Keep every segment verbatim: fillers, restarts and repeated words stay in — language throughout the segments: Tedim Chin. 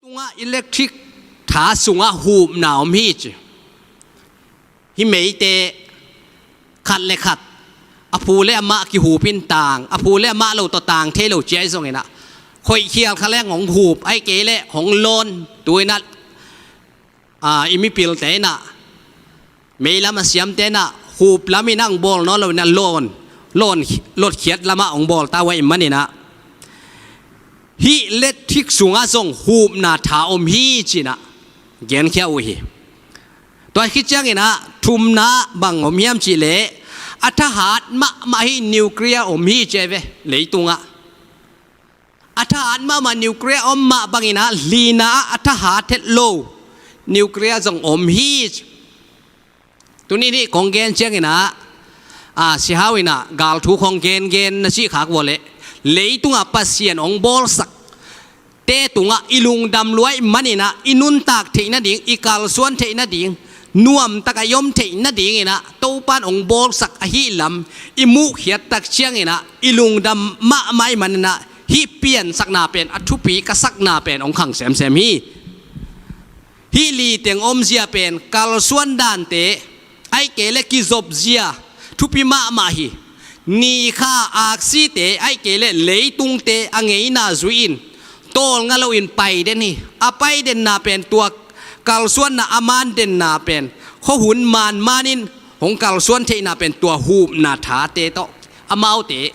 Tungah electric tha sungah hupna om hi ci. Hih meite khat le khat a phu le amah kihupin tang, a phu le amah lo tawh tang thei lo ciai zonginah, khoih khial kha leng hong hup, ai kei le hong lawn. Tuinah i mipilte inah meilam a siamte inah hup lamin a hong bawl nawn loinah lawn, lawn, lotkhiat lamah hong bawl ta uh ahih maninah hih electric sungah zong hupna tha om hi cinah genkhia uh hi. Tua khit cianginah thumna bang om hiam cihleh, a thahat mahmah hi nuclear om hi ci ve leitungah. A thahat mahmah nuclear om mah banginah lina ah a thahat het lo nuclear zong om hi. Tuni nih kong gen cianginah, a, sihau inah galthu khong gengen na cihkhak vawleh, leitungah Pasian hong bawlsak te tungah i lungdam luai maninah i nuntak theih nading, i kalsuan theih nading, nuamtakah i om theih nadinginah Topan hong bawlsak ahih lam i muhkhiat tak cianginah i lungdam mahmah ih maninah hih piansakna pen a thupi ka sakna pen hong khang semsem hi. Hih li teng omzia pen kalsuan dante, ai kei le kizopzia thupi mahmah hi. Ni kha aksite ai kei le leitungte a ngeina zui-in tawlnga loin pai den hi. A pai denna pen tua kalsuanna a man denna pen khuahun manmanin hong kalsuan theihna pen tua hupna thate tawh amaute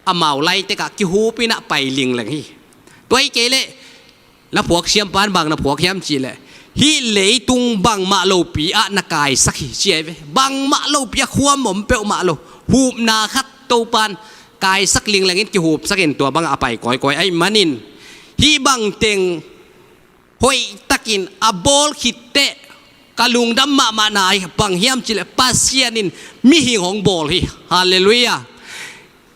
amau laitekah kihupinah pai lingleng hi. Tua ai kei le na phuak siampan bang na phuak hiam cihleh, hih leitung bangmah lopi ah na kaisak hi ci ai ve. Bangmah lopi ah khuam om peuhmah lo, hupna khat Topan kaisak linglengin kihupsakin tua bangah a pai kawikawi ahih manin hih bangteng hoihtakin a bawl khitteh ka lungdam mahmahna bang hiam cihleh Pasian in mihing hong bawl hi. Halleluiah.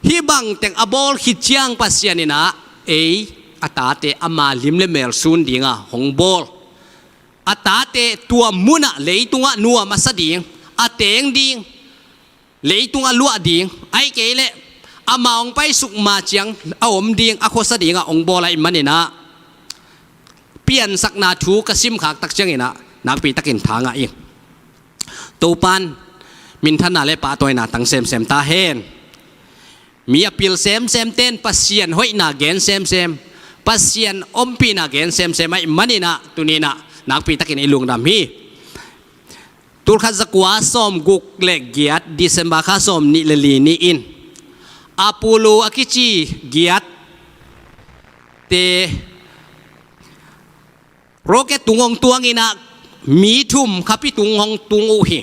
Hih bangteng a bawl khit ciang Pasian inah ei a tate ama lim le mel sun dinga hong bawl. A tate tua munah leitungah nuam a sa ding, a teng ding, leitungah luah ding, ai kei le ama hong paisuk ma ciang a om ding, a khuasa dingah hong bawl ahih maninah piansakna thu ka simkhak tak cianginah nakpitakin thangah ing. Topan minthanna le pahtawina tang semsem ta hen. Mi a pil semsem ten Pasian hoihna gen semsem, Pasian ompihna gen semsem ahih maninah tuninah nakpitakin i lungdam hi. Tulkhat zakua sawmguk le giat December kha sawmnih le li ni-in Apollo a kici giatte rocket tung hong tuanginah mi thum khapi tung hong tung uh hi.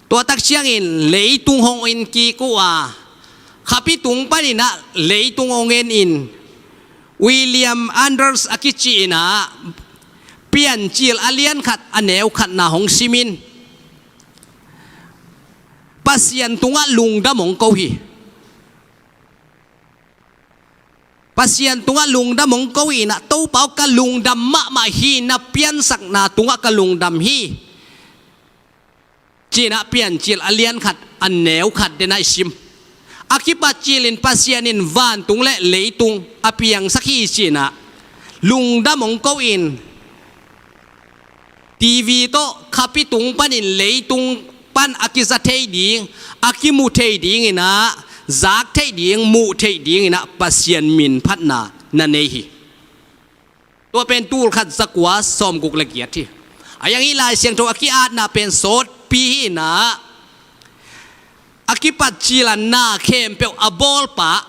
Tua tak ciangin leitung hong in kik uh a, khapi tung paninah leitung hong en in William Anders a kici inah Piancil a lian khat a neu khatna hong simin Pasian tungah lungdam hong ko hi. Pasian tungah lungdam hong ko inah Topa aw ka lungdam mahmah hi, na piansakna tungah ka lungdam hi. Cinah Piancil a lian khat a neu khat denah i sim. A kipat cilin Pasian in vantung le leitung a piangsak hi cinah lungdam hong ko in TV tawh khapi tung panin leitung pan a kiza thei ding, a kimu thei dinginah, zak theih ding, muh theih dinginah Pasian min phatna na nei hi. Tua pen tulkhat zakua sawmguk le giat hi. A yang hih Lai Siangtho a ki-atna pen sawtpi hi inah a kipat cila na khempeuh a bawlpa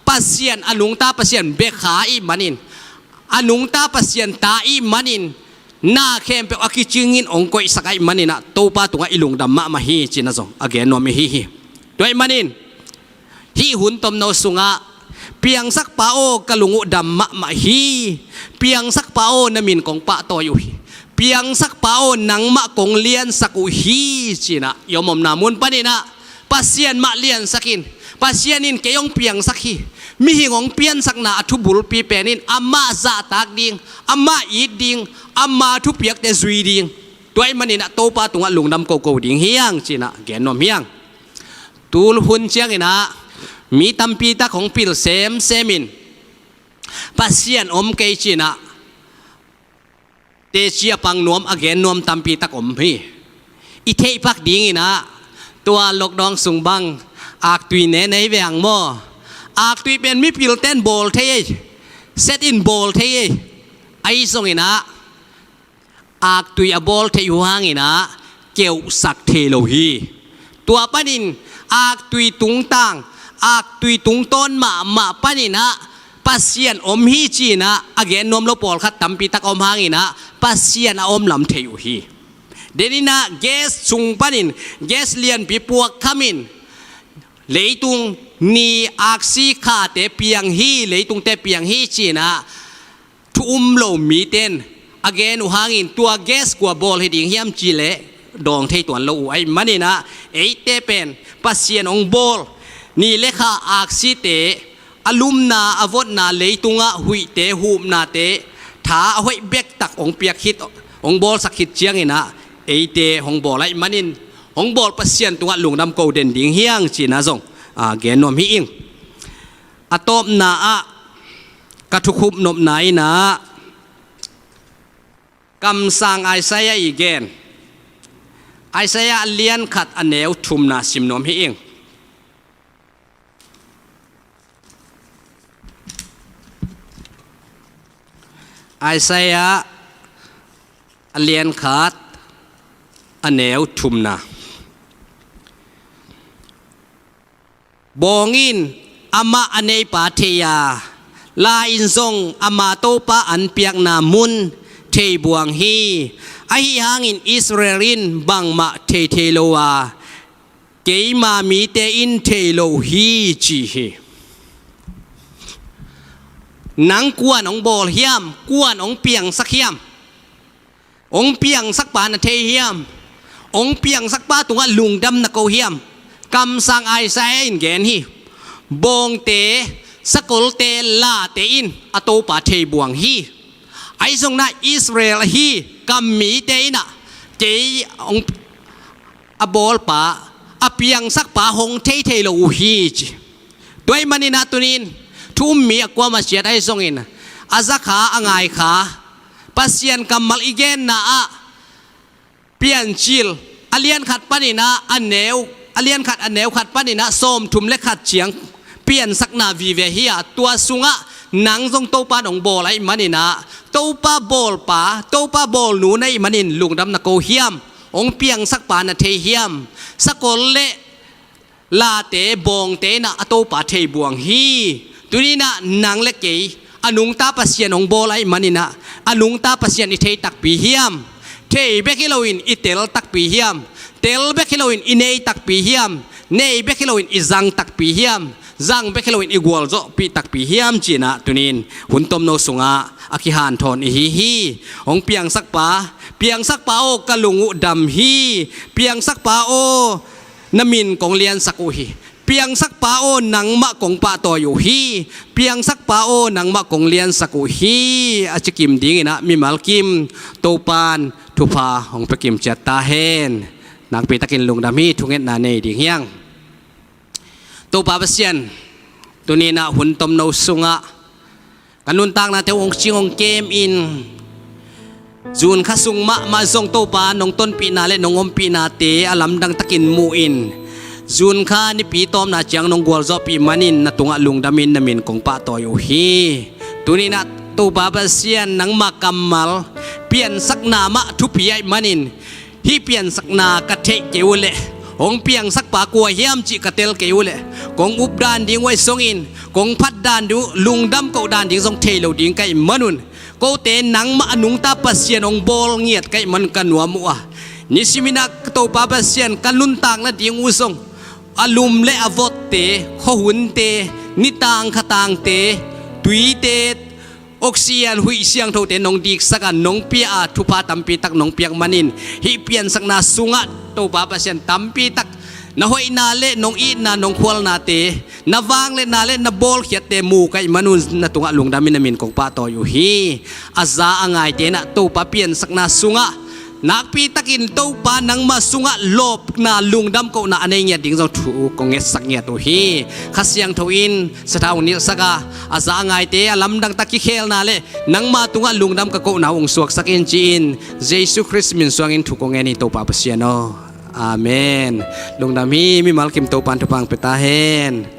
Pasian, a nungta Pasian bekha ih manin, a nungta Pasian ta ih manin na khempeuh a kicingin hong koihsak ahih maninah Topa tungah i lungdam mahmah hi cinah zong a gen nuam i hi hi. Tua ahih manin hih hun tomno sungah Piangsakpa aw ka lung uh dam mahmah hi. Piangsakpa aw na min kong pahtawi uh hi. Piangsakpa aw nangmah kong liansak uh hi cinah i om omna mun paninah Pasian mah liansak in, Pasian in kei hong piangsak hi. Mihing hong piansakna a thubulpi pen in amah zahtak ding, amah it ding, ama thupiakte zui ding. Tua ahih maninah Topa tungah lungdam koko ding hiang cinah gen nuam hiang. Tul hun cianginah mi tampitak hong pil semsemin Pasian om kei cinah teci a pang nuam, a gen nuam tampi tak om hi. I theih pak dingin ah, tua lockdown sung bang aktui ne nei veng maw? Aktui pen mipilten bawl thei ei, set in bawl thei ei. Ahi zongin ah, aktui a bawl theih uh hangin ah keuhsak thei lo hi. Tua panin aktui tungtang, aktui tungtawn mahmah panin ah Pasian om hi ci-in ah a gen nuam lo pawlkhat tampi tak om hangin ah Pasian a om lam thei uh hi. Denin ah gas sung panin, gas lianpi puak khamin, leitung ni aksi khate piang hi, leitungte piang hi ci-in ah thu um lo miten a gen uh hangin tua gas kua bawl hi ding hiam cih leh dawng thei tuan lo uh ahih manin ah, eite pen Pasian hong bawl, ni le kha aksite, a lumna a votna leitungah huihte hupnate tha a hoih bektak hong piak khit, hong bawlsak khit ciangin ah eite hong bawl ahih manin, hong bawl Pasian tungah lungdam ko den ding hi hang ci-in ah zong, aa, gen nuam hi ing. A tawpna ah ka thukhup nopna in ah kamsang Isaiah i gen, Isaiah a lian khat a neu thumna sim nuam hi ing. Isaiah a lian khat a neu thumna. Bawng in amah a neipa thei a, la in zong ama topa an piakna mun thei buang hi. Ahi hangin Israel in bangmah thei thei lo a, keima mite in thei lo hi ci hi. Nang kuan hong bawl hiam? Kuan hong piangsak hiam? Hong piangsak pa na thei hiam? Hong piangsak pa tungah lungdam na ko hiam? Kamsang Isaiah in gen hi. Bawngte, sakolte, late in a topa thei buang hi. Ahi zongin ah Israel ahi kam mite in ah kei hong a bawlpa, a piangsakpa hong thei thei lo uh hi ci. Tua ahih manin ah tuni-in thu um mi a kuamah ciat ahi zongin, a za kha, a ngai kha, Pasian kammal i genna ah Piancil a lian khat panin ah a neu, a lian khat a neu khat panin ah sawmthum le khat ciang piansakna vive hi a, tua sungah nang zong Topa in hong bawl ahih manin ah, Topa bawlpa, Topa bawlnu na hih manin lungdam na ko hiam? Hong piangsakpa na thei hiam? Sakol le late, bawngte in ah a topa thei buang hi. Tuni-in ah nang le kei a nungta Pasian hong bawl ahih manin ah, a nungta Pasian i thei takpi hiam? Thei bek hi loin i tel takpi hiam? Tel bek hi loin i nei takpi hiam? Nei bek hi loin i zang takpi hiam? Zang bek hi loin i gualzawhpih takpi hiam ci-in ah tuni-in hun tomno sungah a kihanthawn i hi hi. Hong piangsakpa, piangsakpa aw, ka lung uh dam hi. Piangsakpa aw, na min kong liansak uh hi. Piangsakpa aw, nangmah kong pahtawi uh hi. Piangsakpa aw, nangmah kong liansak uh hi, a ci kim dingin ah mimal kim Topa in thupha hong pia kim ciat ta hen. Nakpi takin lungdam hi. Thungetna nei ding hi hang. Topa Pasian, tuni-in ah hun tomno sungah ka nuntaknate hong cing hong kem in, June kha sung mahmah zong Topa nong tonpihna le nong ompihnate a lamdang takin mu in, June kha nipi tawpna ciang nong gualzawhpih manin na tungah lungdamin na min kong pahtawi uh hi. Tuni-in ah Topa Pasian, nangma kammal piansakna mah thupi ahih manin, hih piansakna ka theih kei uh leh, hong piangsakpa kua hiam cih ka tel kei uh leh, kong updan ding uh ahi zongin, kong phatdan ding uh, lungdam kohdan ding zong thei lo ding ka hih manun, kote nangmah a nungta Pasian hong bawl ngiat ka hih manun ka nuam uh a, nisimin ah Topa Pasian, ka nuntak nading uh zong a lum le a votte, khuahunte, nitang khatangte, tuite, oxygen, huih siangthote nong diksak a, nong pia a, thupha tampi tak nong piak manin, hih piansakna sungah Topa Pasian, tampi tak na hoihna le nong itna, nong khualnate, na vangliatna le na bawlkhiatte mu ka hih manun na tungah lungdamin na min kong pahtawi uh hi. A za a ngaite in ah Topa piansakna sungah Nakpi takin Topa nangmah sungah lawpna, lungdam kohna a nei ngiat ding zong thu kong ngetsak ngiat uh hi. Kha Siangtho in sathau hong nilhsak a, a za a ngaite a lamdang tak kikhelna le nangma tungah lungdam ka kohna uh hong suaksak in ci-in Jesu Khrist min suangin thu kong ngen hi Topa Pasian aw. Amen. Lungdam hi, mimal kim Topa in thupha hong pia ta hen.